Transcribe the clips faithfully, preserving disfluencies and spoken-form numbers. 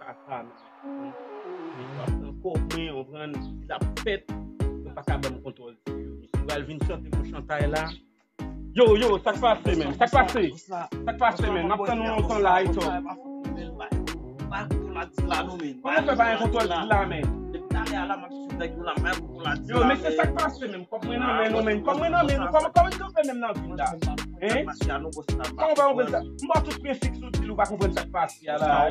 Kaka, men. Yo ap pran kòb mwen, yo pran, si l ap fèt, yo pa ka ban m kontwòl di yo. Misye pral vin chante yon chantay la. Yo, yo, sa k pase, menm? Sa k pase? Sa k pase, menm? M ap tann ou lontan la, Ito. Kòman fè pa gen kontwòl di la, menm? Yo, mesye, sa k pase, menm? Kòb mwen nan men nou, menm. Kòb mwen nan men nou. Kòman, kòman nou fè menm nan vil la? Hein? Kòman pa konprann sa? M ba tout men fiks ou di l ou pa konprann sa k pase a la.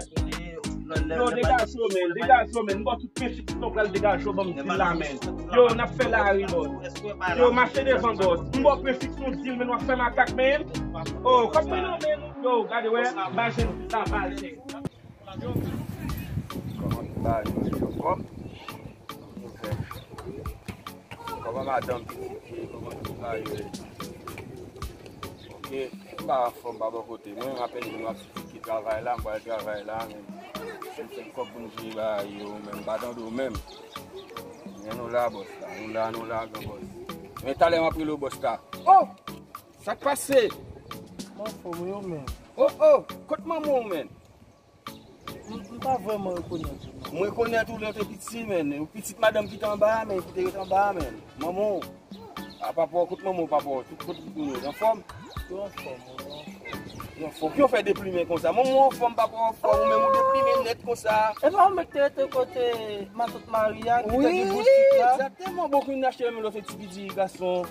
Yo, degaje w, menm. Degaje w, menm. M ba tout men fiks nou pral degaje w ban m di l la, menm. Yo, n ap fè lari, bòs. Yo, mache devan, bòs. M ba w men fiks nou di l, menm, w ap fè makak, menm. Oh, kòb mwen nan men nou. Yo, gade, wè. M ba jèn fi sa valè. Kòman tout bagay yo, yo kòb? Kòman madanm pitit yo, kòman tout bagay yo? Ok, m pa anfòm, pa bò kote mwen, m apèn vin ap sou ki travay la, m pral travay la, men m fè kòb pou m jere bagay yo, men m pa tande w menm. Men nou la, bòs la, nou la, nou la, gran bòs. Men talè m ap rele w, bòs la. Oh! Sa k pase? M anfòm, wi, ou menm? Oh, oh! Kot manman w, menm? M, m pa vrèman rekonèt ou, non. M rekonèt ou lè w te piti, menm. Ou pitit madanm ki te anba a, menm, ki te ret anba a, menm. Manman w. A, papa w, kot manman w, papa w? Tout kote ki konnen. Anfòm? Yo anfòm, wi, yo anfòm. Yo anfòm. Ki yo fè deplimen konsa? Manman w anfòm, papa w anfòm, ou menm ou deplimen nèt konsa. E pa ou menm ki te rete kote matant Maria, ki te gen boutik la? Wi, egzakteman. Bon, ki vin achte menm lòt ti piti gason.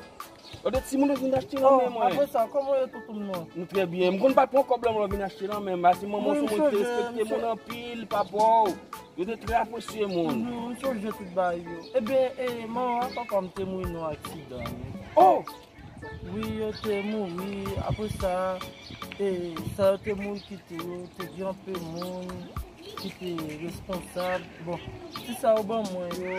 Lòt ti moun yo vin achte nan men mwen. Oh, apre sa, kòman yo toutou m nan? Nou trè byen. M konn pa pran kòb la, mwen vin achte nan men m. Pase manman w se moun ki te respekte moun anpil, papa w. Yo te trè apresye moun. Mhm, m sonje tout bagay yo. Ebyen, e, manman ak papa m te mouri nan aksidan, wi. Oh! Wi, yo te mouri. Apre sa, e, sa yo te mouri kite yo, te gen anpe moun ki te responsab. Bon, ti sa yo ban mwen yo,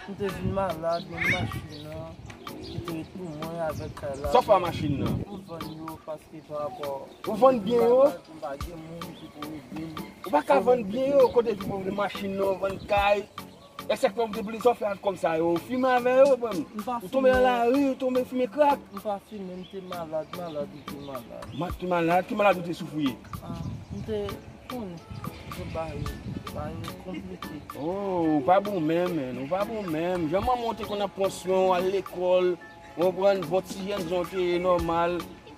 m te vin malad, menm machin nan, ki te ret pou mwen avèk kay la. Sa w fè a machin nan? M vann yo paske pa rapò. Ou vann byen yo? M pa gen moun ki pou ede m. Ou pa ka vann byen yo, kote ki pou machin nan, vann kay. Èske w te bliye sa w fè ak kòb sa yo? Ou fimen avè yo, menm? Ou tonbe nan lari, ou tonbe fimen krak? M pa fimen, m te malad, malad, m te malad. Ma-, ki malad? Ki malad ou te soufri? Ah, m te konnen. M te bay, bay konplike. Oh, ou pa bon menm, menm. Ou pa bon menm. Jan manman w te konn ap pran swen w, al lekòl, w konprann, bon ti jènjan w te ye nòmal.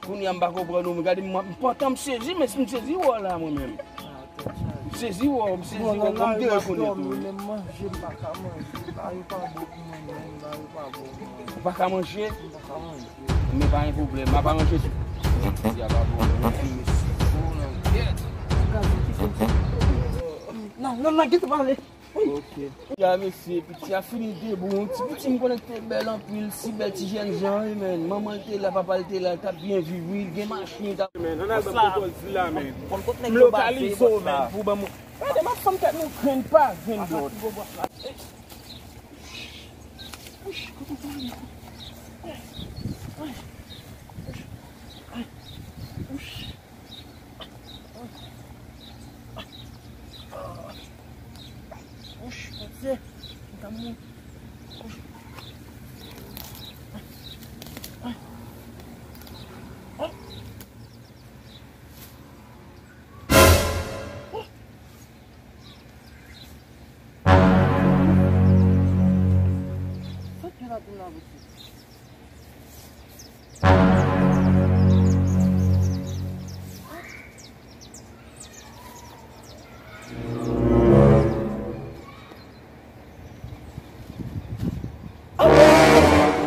Kounye a m pa konprann ou, men gade m, m pantan, m sezi, men si m sezi wè w la mwen menm. M sezi wè w, m sezi wè w, m derekonèt ou. Bon, nan lari m ap dòmi, menm manje m pa ka manje, lari pa bon pou mwen menm, lari pa bon pou mwen. Ou pa ka manje? M pa ka manje. Men pa gen pwoblèm, m ap aranje tou. Jodi a pa bon, men mesi. Non, non, non, gentan pale. Ok. Ya mesye, piti a fini debou. Yon ti piti m konnen ki te bèl anpil, si bèl ti jènjan, wi, men. Manman l te la, papa l te la, l t ap byen viv, wi, l gen machin, l t ap. Men, ann al ban m kontwòl di la, men. M lokalize w, men, pou ban m. Gade, m ap fanm tèt nou grenn pa grenn dòt. Wouch, Bondye, m ta mouri. Wouch. Sa k gen ladan la, mesye?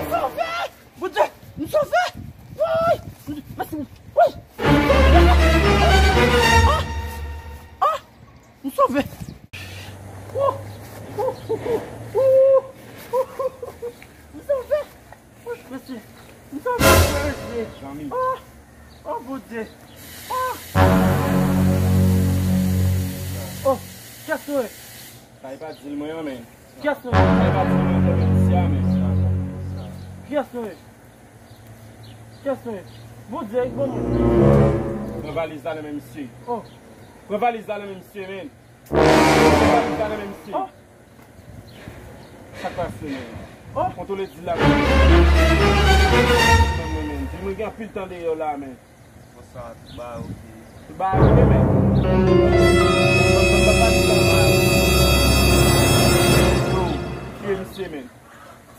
Sove! Bondye, m sove! Woy! Mèsi, woy! Ah! Ah! M sove! Wou! Wou! Wou! Wou! M sove! Wouch, mesye! M sove, mesye! Zanmi. Oh! Oh, Bondye! Oh! Oh! Kiyès nou ye? Sa e pa di l mwen an, men. Kiyès nou ye? Sa e pa di l mwen an, men, mesye a, men. Kiyès nou ye? Kiyès nou ye? Bondye, bon moun. Pran valiz la nan men misye. Oh! Pran valiz la nan men misye, men. Pran valiz la nan men misye. Oh! Sa k pase, men? Oh! Kontwole di la, men. Di mwen gen anpil tan deyò la, men. Konsa, tout bagay oke. Tout bagay oke, men. Ban m, ban m, ban m valiz la. Misye, men.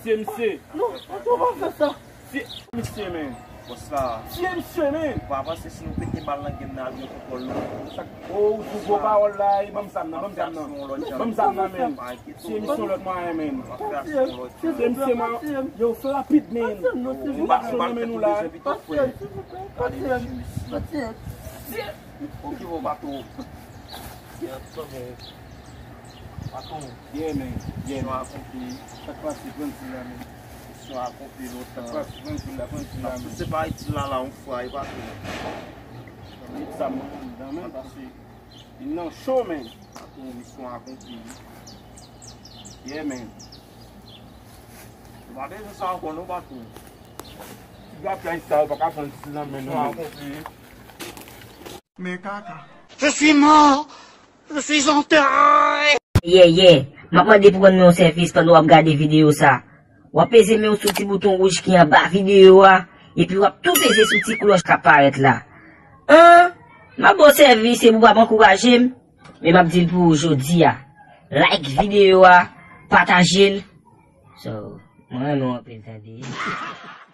Tiye misye. Non, non, ou pa fè sa. Tiye misye, men. Bòs la. Tiye misye, men. Ou pa panse si nou pete bal nan game nan, al gen kontwòl nou? Sa k, o, ou di gwo pawòl la, e, ban m zam nan, ban m zam nan. Ban m zam nan, men. Tiye misye yon lòt mwayen, men. Tiye misye, man. Yo, fè rapid, men. Ou pa sou nan men nou la. Gade, mesye, mesye. Ok, bon, patwon. Patwon. Yeah, man. Yeah, man. Misyon akonpli. Sa k pase, pran dil la, man. Misyon akonpli lontan. Sa k pase, pran dil la, pran dil la, man. Se pa itil la, la, yon fwa, e patwon. Met zam nan, nan men, paske li nan cho, man. Patwon, misyon akonpli. Yeah, man. Ou pa bezwen sa ankò, non, patwon. Ti gad kay sa, ou pa ka pran dil nan men nou, man. Misyon akonpli. Men kaka. Je suis mort. Je suis enterré. Yeah, yeah. M ap mande pou rann mwen yon sèvis pandan w ap gade videyo sa. W ap peze men w sou ti bouton wouj ki anba videyo a, epi w ap tou peze sou ti klòch k ap parèt la. An, m ap ba w sèvis epi w ap ankouraje m. Men m ap di l pou ou jodi a. Like videyo a, pataje l. So, mwen renmen w anpil, tande.